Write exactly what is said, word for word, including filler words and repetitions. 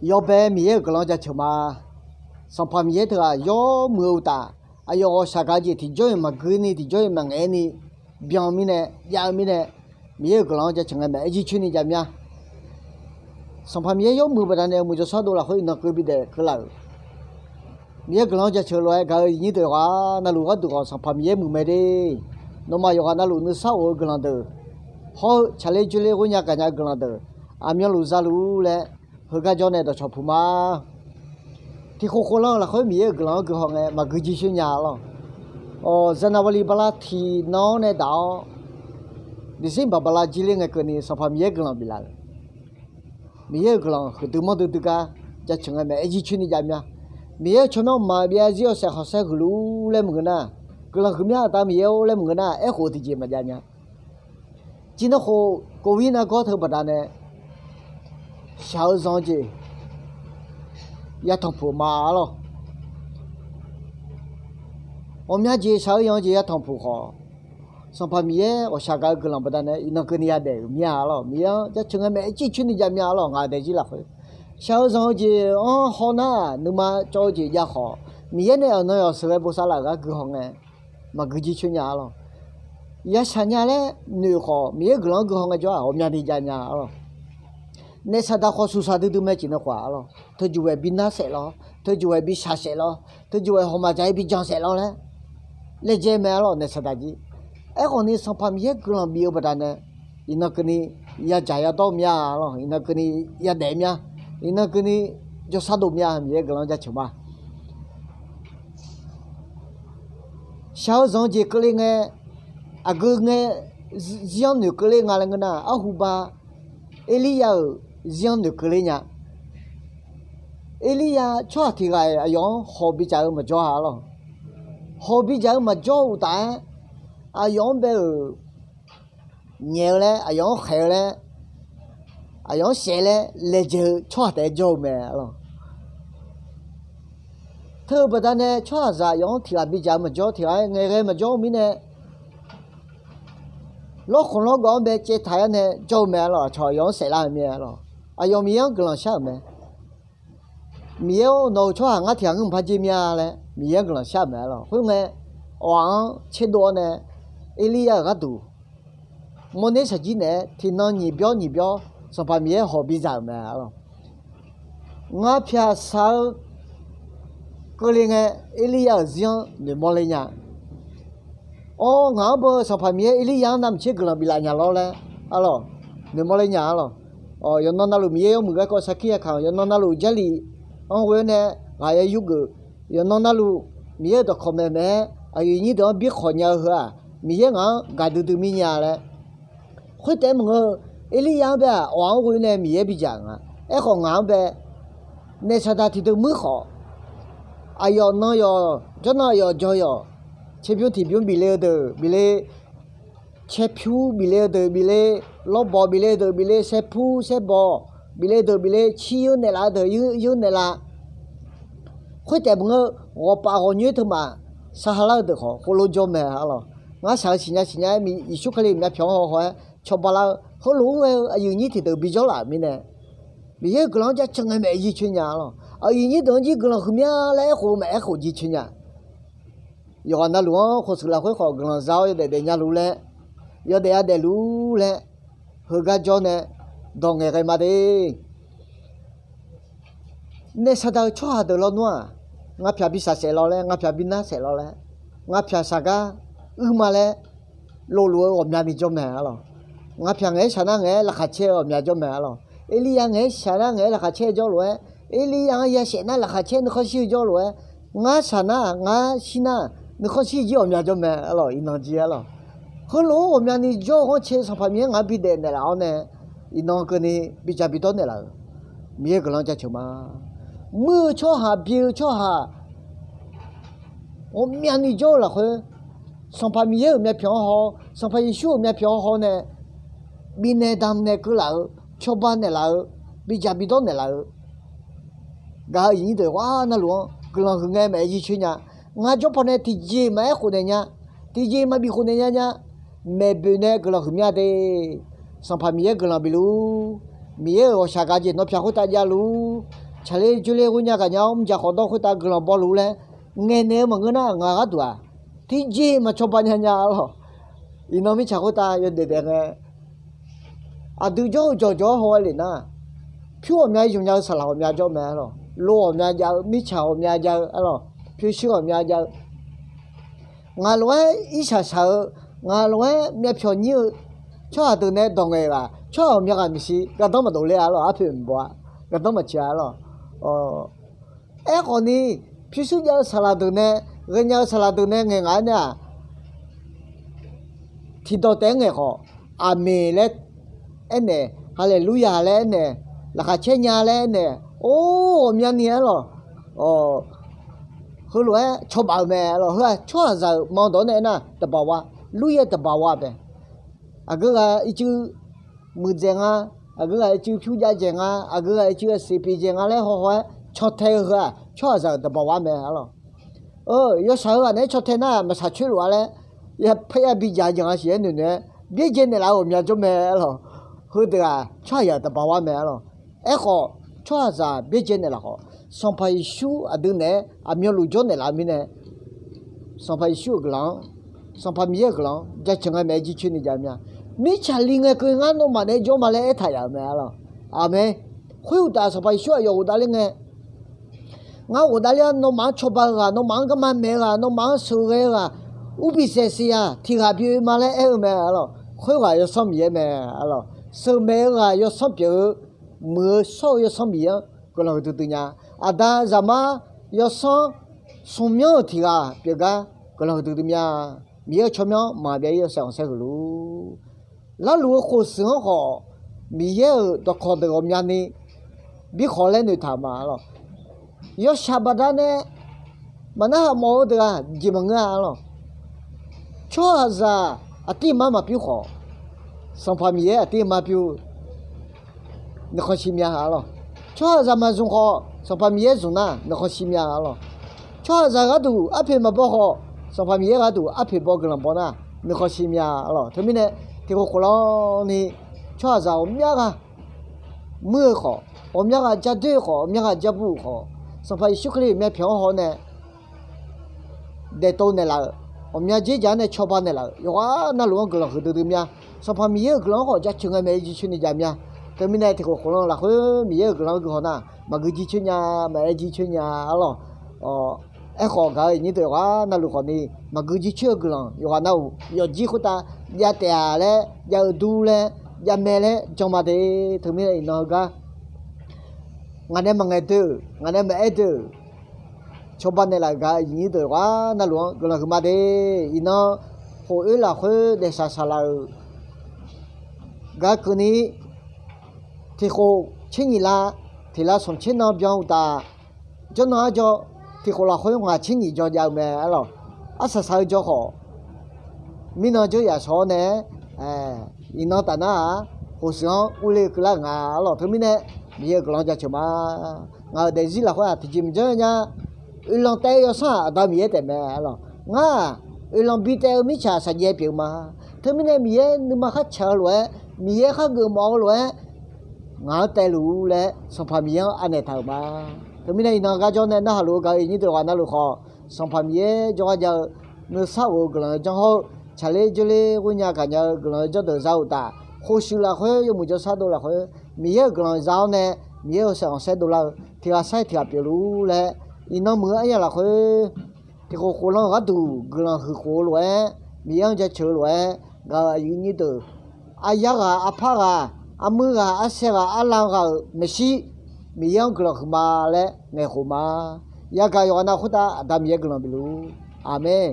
Yawbae Miqyaer-euq guiqlanq jaceuq ma. Sanqpaq Miqyaer teughaq yawmuiq-eu uqtaf, aqyawf ghawqshaq gaq-eu jeq tiqjawr-iq maqgui ni, tiqjawr-iq maqngaeq ni, byan-eu mirnae, jav-eu mirnae, Miqyaer-euq guiqlanq-anr jaceuq ngae maeq-aer jircoer ni jav mya. Sanqpaq Miqyaer yawmuiq baqdanae muiq jawrshar dov lafkhoer iqnan keuv bidaef keuvlar-euq Miqyaer guiqlanq-anr jaceuq lof-aer gaq-eu iqnyir deuq ghaq navluf gharduq khawf Sanqpaq Miqyaer muiq mae de. Nawmaf yawqghaq navluf nuisar of-eu guiqlanq deuq, hawr-eu tsaqler dzoerler ghoernya gaqnya-eu guiqlanq deuq, aqmyanluf zaluf laer heugar jawr nae dawqcawq puq ma. Tiqkhof khof lan-eu lafkhoer Miqyaer-euq guiqlanq-anr guihaw ngae maqgui jircoer nya lawr. Zanaqbali bala tiqnan-anr nae daq-awr, December bala jirler ngae keuvni Sanqpaq Miqyaer guiqlanq biflaf-euq Miqyaer-euq guiqlanq huiqdui manrdui dui gar jaceuq ngae maeq-aer jircoer ni jav mya. Miqyaer-euq tsawrmyanr maqbyav zir yawshaef khanqsaer huiqluf-ur laer maqngeur nar, guiqlanq huiqmya aqda Miqyaer-or laer maqngeur nar, aerkhof tiqjeq maqjav nya. Tiqnan khof, covid nargawr teu baqdanae shaq-eu zanq-eu jeq yatanq puq ma lawr. Ghawqmya jeq shaq-eu zanq-eu jeq yatanq puq khawf, Sanqpaq Miqyaer ghawqshaq gaq-eu guiqlanq baqdanae iqnan keuvni yadaef-euq mya lawr. Miqyaer-anr jaceuq ngae maeq-aer jircoer ni jav mya lawr. Ngaq daefzir lafkhoer shaq-eu zanq-eu jeq-anr hawnar-aq, nuima cawv-eu jeq jav khawf, Miqyaer nae aqnan yawq sheuqghae bosav laf-euq gar guihaw ngae maqgui jircoer nya lawr. Yashaq nya laer noeq khawf, Miqyaer guiqlanq-anr guihaw ngae jawr-aq, ghawqmyani jav nya lawr. Naef saqdaq khawf suqsaq duidui mae tiqnan khof-a lawr. Teujuq ghae bi nar saef lawr, teujuq ghae bi shaq saef lawr, teujuq ghae hawq maqdzaq-ir bi jan saef lawr laer laejae mae-a lawr, naef saqdaq jir. Aerkhawf ni Sanqpaq Miqyaer guiqlanq bif-eu baqdanae iqnan keuvni yadzaq yadawr mya lawr, iqnan keuvni yadaef mya, iqnan keuvni jawrshar dov mya, Miqyaer guiqlanq jaceuq ma. Shaq-eu zanq-eu jeq keuvle ngae, aqgeu ngae zir-anr noeq keuvle nga laer ngeur nar, arhuba Erliryav-euq zir-anr noeq keuvle nya. Erliryav tsawrhaq tiq ghaq-iq aqyawf-anr hawq bidzaq-eu maqjawr-a lawr. Hawq bidzaq-eu maqjawr-eu uqtaf-aer, aqyawf-anr bae-euq nyaef-eu laer, aqyawf-anr khaeq-eu laer, aqyawf-anr saef laer laejae-eu tsawrhaq taef-aer jawr-eu mae lawr. Teu-eu baqdanae tsawrhaqzaq aqyawf-anr tiq ghaq bidzaq-eu maqjawr, tiq ghaq-aer ngaeqghae maqjawr-eu mirnae, lawrkhanq lawrgawv-anr bae caevtaq-aer nae jawr-eu mae lawr. Aqcawq aqyawf-anr saeflar-eu mae lawr. Aqyawf Miqyaer-anr guiqlanq shar-euq mae. Miqyaer-or, nawq-euq tsawrhaq ngar tiq ghaq ngeur maqpar jer mya laer Miqyaer-anr guiqlanq shar-euq mae lawr. Khoerngae, awq-aq-anr tserdov-awr nae Erliryav-euq gharduq mawrner shaqjir naeq-aer tiqnan nyiq byawr nyiq byawr Sanqpaq Miqyaer hawq bidzaq-euq mae lawr. Ngar pyaq shaq-eu keuvle ngae, Erliryav-euq zir-anr noeqmawr ler nya. Awr, ngaq-anr bae-eu Sanqpaq Miqyaer Erliryav-anr navmaqtser guiqlanq biflaf nya lawr laer, a lawr, noeqmawr ler nya-a lawr. Yawqnan navluf Miqyaer yawmuiq garkawv sarkir yaka-euq yawqnan navluf Jarlif-anr ghoe-awr nae ghaq ya yurgeuf, yawqnan navluf Miqyaer-euq dawqkawq maeqmaeq-aer aqyuif nyir deuq-anr birkhawq nya-eu heu-aq, Miqyaer ngaq-anr gaqdui dui mir nya laer. Khoertaef maqngeur, Erliryav-anr bae-aq, awq-anr ghoe nae Miqyaer bidzaq nga. Aerkhawf ngaq-anr bae, naef saqdaq tiqdeuq muir khawf, aqyawf nan yawq jawrnan aqyawf jawr yawq, caerbymr tiqbymr bif le-eu deuq bif le, caerpyur bif le-eu deuq bif le, lawrbawq bif le-eu deuq bif le, saerpur saerbawq bif le-eu deuq bif le, cir yeur naeqlaf-eu deuq yeur naeqlaf. Khoertaef maqngeur, ghawqpaf ghawqnyoer teumaf saqhaq lar-eu deuq khawf khoerlof jawr mae-a lawq. Ngar shaq-eu siqnya siqnya-aer Yeqsur Kali-euq myavpyawq-anr haw haw-aer cawba lar-eu heulof-aer ghae-eu aqyuif nyir tiqdeuq bijawr laf-euq mirnae, Miqyaer-euq guiqlanq-anr jaceuq ngae maeq jircoer nya-a lawq. Aqyuif nyir deuq-anr jir guiqlanq huiqmya laer aerkhof maeq aerkhof jircoer nya. Yawqghaq navluf-anr khofshuif lafkhoer khawf guiqlanq za-awr yawdaef daefnya luf laer, yawdaef yadaef luf laer, heugar jawr nae dawq ngaeqghae ma de. Naef saqdaq-eu tsawrhaq deuq lawnmr-aq, ngapyaq bi shaq saef lawr laer, ngapyaq bi nar saef lawr laer, ngapyaq shaq gar uirma laer lofluf-eu ghawqmyani jawr mae-a lawq. Ngapyaq ngaeq-aer shaq nar ngaeq-aer laqkhaq caer-eu ghawqmya jawr mae-a lawq. Erliryav ngaeq-aer shaq nar ngaeq-aer laqkhaq caer-eu jawr lof-aer, Erliryav-anr ya shaef nar laqkhaq caer nuikhanr shir-eu jawr lof-aer, ngar shaq nar ngar shir nar nuikhanr shir jir ghawqmya jawr mae-a lawq. Iqnan jir-a lawq. Heulof-aer ghawqmyani jawr-eu ghanrcae Sanqpaq Miqyaer ngaq-anr bidaef naeqlaf-awr nae, iqnan keuvni bijaq bidawr naeqlaf-euq Miqyaer guiqlanq-anr jaceuq ma. Muir-eu tsawrhaq, bi-eu tsawrhaq, ghawqmyani jawr-eu lafkhoer, Sanqpaq Miqyaer-euq myavpyawq-anr haw, Sanqpaq Yeqsur-euq myavpyawq-anr haw nae bifnaeq damqnaeq keuvlaf-eu, cawba naeqlaf-eu, bijaq bidawr naeqlaf-eu, gaq-eu aqyuif nyir deuq ghaq navluf-anr guiqlanq huiq ngae maeq jircoer nya. Ngar jawr pawnae tiqjeq maqaer khofnaeq nya, tiqjeq maqbif khofnaeq nya nya. Maeqboeq nae guiqlanq huiqmya de. Sanqpaq Miqyaer guiqlanq bifluf-ur. Miqyaer-euq ghawqshaq gaq jeq nawr pyaq khoertav javluf-ur. tsaqler dzoerler ghoer nya gaqnya-awr mrjaq khawf dawr khoertav guiqlanq bawluf laer ngaeqnaeq-eu maqngeur nar, ngaq gharduq-aq, tiqjeq maqcawba nya nya-a lawq. Iqnan mirtsaq khoertav yawdaef daef ngae, aqdui jawr-eu jawqjawq-anr haw-aer lef nar, pyur ghawqmya yamq nya-eu saqlaq ghawqmya jawr mae-a lawq. Lo ghawqmya jav-eu, mirtsaq ghawqmya jav-eu-a lawq. Pyurshuir ghawqmya jav-eu, ngaq lof-aer irshaq shaq-eu, ngaq lof-aer myavpyawq nyir-eu tsawrhaq deuq nae dawq ngaeq ghaq, tsawrhaq ghawqmya ghaq maeqshi gardanr maqdov ler-a lawq. Arpoeq mqbaw-a, gardanr maqtsoeq-a lawq. Aerkhawf ni, pyurshuir jav-eu saqlaq deuq nae, ghaenya-eu saqlaq deuq nae ngaeq ngaq-aer nae-aq, tiqdawq taef-aer ngaeq khawf, Aqmeq laer aernaeq, Haleluya laer aernaeq, laqkhaq caer nya laer aernaeq, or ghawqmyani-a lawq. Heulof-aer cawba-euq mae-a lawq. Heu-aq tsawrhaqzaq-euq mandawq-anr nae aernar, သဘာဝ, လူရဲ့သဘာဝ bae. Aqgeu ghaq ircuf muiqdzaeq nga, aqgeu ghaq ircuf pyur jav dzaeq nga, aqgeu ghaq ircuf aqsiq pyeuf dzaeq nga laer hawhaw-aer cantae-eu heu-aq tsawrhaqzaq-euq သဘာဝ mae-a lawq. Yawshaq-eu ghaq naeq-aer cantae nar-aq maqshaq coer luf-a laer, yapaer yabi dzaq-eu jeq nga siq-aer noeqnoeq-aer byaerdzae naeqlaf-eu ghawqmya jawr mae-a lawq. Heudeuq-aq tsawrhaqzaq-euq သဘာဝ mae-a lawq. Aerkhawf, tsawrhaqzaq byaerdzae naeqlaf khawf, Sanqpaq Yeqsur aqdui naeq-aer aqmyanluf jawr naeqlaf-eu mirnae, Sanqpaq Yeqsur-euq guiqlanq-anr, Sanqpaq Miqyaer-euq guiqlanq-anr jaceuq ngae maeq-aer jircoer ni jav mya. Mirtsaq li ngae keuv ngar nawmaf naeq-aer jawr ma laer aertaq yaf-euq mae-a lawq. Aqmeq. Khoer uqtaf Sanqpaq Yeqsur aqyawf ghofdav ler ngae, ngar ghofdav ler-awr nawmaf-anr cawba-eu ghaq, nawmaf-anr garma maeq-eu ghaq, nawmaf-anr sheuqghae-eu ghaq, urbiq saeqsiq-aq tiq ghaq pyeuf-eu ma laer aer-eu mae-a lawq. Khoerghaq yawsanr Miqyaer mae-a lawq. Sheuqmaeq-eu ghaq yawsanr pyeuf-eu, muiq-eu shawr-eu yawsanr Miqyaer-anr guiqlanq huiqdui dui nya. Aqda zaqmar yawsanr smq myanr-euq tiq ghaq pyeuf gar guiqlanq huiqdui dui mya. Miqyaer-euq tsawrmyanr maqbyav-ir yawshaef khanqsaer huiq luf. Larluf-eu khof shuif-anr khawf, Miqyaer-euq dawqkawq deuq ghawqmyani bi khawf laer noeqtaq-euq ma-a lawq. Yawshaq baqdanae maqnar haq mawf-eu deuq-aq jeq maqngeur-a lawq. Tsawrhaqzaq aqdirmar maqpyur khawf, Sanqpaq Miqyaer aqdirmar pyur-eu nuikhanr shir mya-a lawq. Tsawrhaqzaq maqzmq khawf, Sanqpaq Miqyaer zmq nar nuikhanr shir mya-a lawq. Tsawrhaqzaq gharduq arpoeq maqbaw khawf, Sanqpaq Miqyaer gharduq arpoeq baw guiqlanq baw nar nuikhanr shir mya-a lawq. Teumirnae tiqkhof khof lanr ni tsawrhaqzaq ghawqmya ghaq muir-eu khawf, ghawqmya ghaq ja doer-eu khawf, ghawqmya ghaq ja bur-euq khawf, Sanqpaq Yeqsur Kali myavpyawq-anr haw-awr nae daeftov naeqlaf-euq, ghawqmya dzerdzaq-anr nae cawba naeqlaf-euq yawqghaq navluf-anr guiqlanq huiqdui dui mya. Sanqpaq Miqyaer-euq guiqlanq-anr khawf jaceuq ngae maeq-aer jircoer ni jav mya. Teumirnae tiqkhof khof lanr lafkhoer Miqyaer-euq guiqlanq-anr gui haw nar maqgui jircoer nya, maqaer jircoer nya-a lawq. Aerkhawf gaq-eu iqnyir deuq yawqghaq navluf khawf ni maqgui jircoer-eu guiqlanq yawqghaq navluf yawfjir khoertav jav taef-a laer, jav-eu dur laer, jav mae laer jan ma de. Teumirnae iqnan heugar ngaq nae maqngaeq doe-euq, ngaq nae maqaer doe-euq, cawba naeqlaf-euq gaq-eu iqnyir deuq yawqghaq navluf-anr guiqlanq huiqma de. Iqnan khof oer lafkhoer daefsaq saqlaq-euq gaq keuvni, tiqkhof tser nyiq la, tiq la smq tser nan byan uqtaf, jawrnan arjaw, tiqkhof lafkhoer ngaq tser nyiq jaw jav-eu mae-a lawq. Arsaq saq-eu jaw khawf, mirnan dzeur yaf shawq-awr nae, iqnan taf nar-aq, khof shuif-anr urle-eu keuvlar-euq nga-a lawq. Teumirnae Miqyaer-euq guiqlanq jaceuq ma. Ngaq-euq daefzir lafkhoer-aq tiqjeq maqjanr nya. Oeqlanq taef-eu yawsanr-aq Aqda Miqyaer taef mae-a lawq. Ngar-aq oeqlanq bi taef-eu mirtsaq shaqjaev pyeuf-eu ma. Teumirnae Miqyaer nuima khartsaq-eu lof-aer, Miqyaer khargeuf mawf-eu lof-aer, ngaq-anr taeluf-ur laer Sanqpaq Miqyaer-anr anaeq taq-euq ma. Teumirnae iqnan garjawr nae narhaq luf-eu gaq-eu iqnyir deuq yawqghaq navluf khawf, Sanqpaq Miqyaer jawrgar jav-eu nuisar of-eu guiqlanq-eu janr hawr-eu, tsaqler dzoerler ghoer nya gaqnya-eu guiqlanq-eu janr deuq za uqtaf, khof shuif lafkhoer yawmuiq jawrshar dov lafkhoer, Miqyaer-euq guiqlanq za-awr nae, Miqyaer-euq saef khanqsaer dovlar-eu tiq ghaq sar-aer tiq ghaq pyeufluf-ur laer, iqnan muiq-eu arnyaf lafkhoer tiqkhof khof lan-euq gharduq guiqlanq huiq khof-eu lof-aer, Miqyaer-anr jaceuq-eu lof-aer, gaq-eu aqyuif nyir deuq, aqyar ghaq, arpar ghaq, armuir ghaq, arsaer ghaq, arlan ghaq-euq maeqshi, Miqyaer-anr guiqlanq huiqma laer ngaeqkhof ma. Yagaq yawqghaq nav khoertav Aqda Miqyaer guiqlanq bifluf-ur. Aqmeq.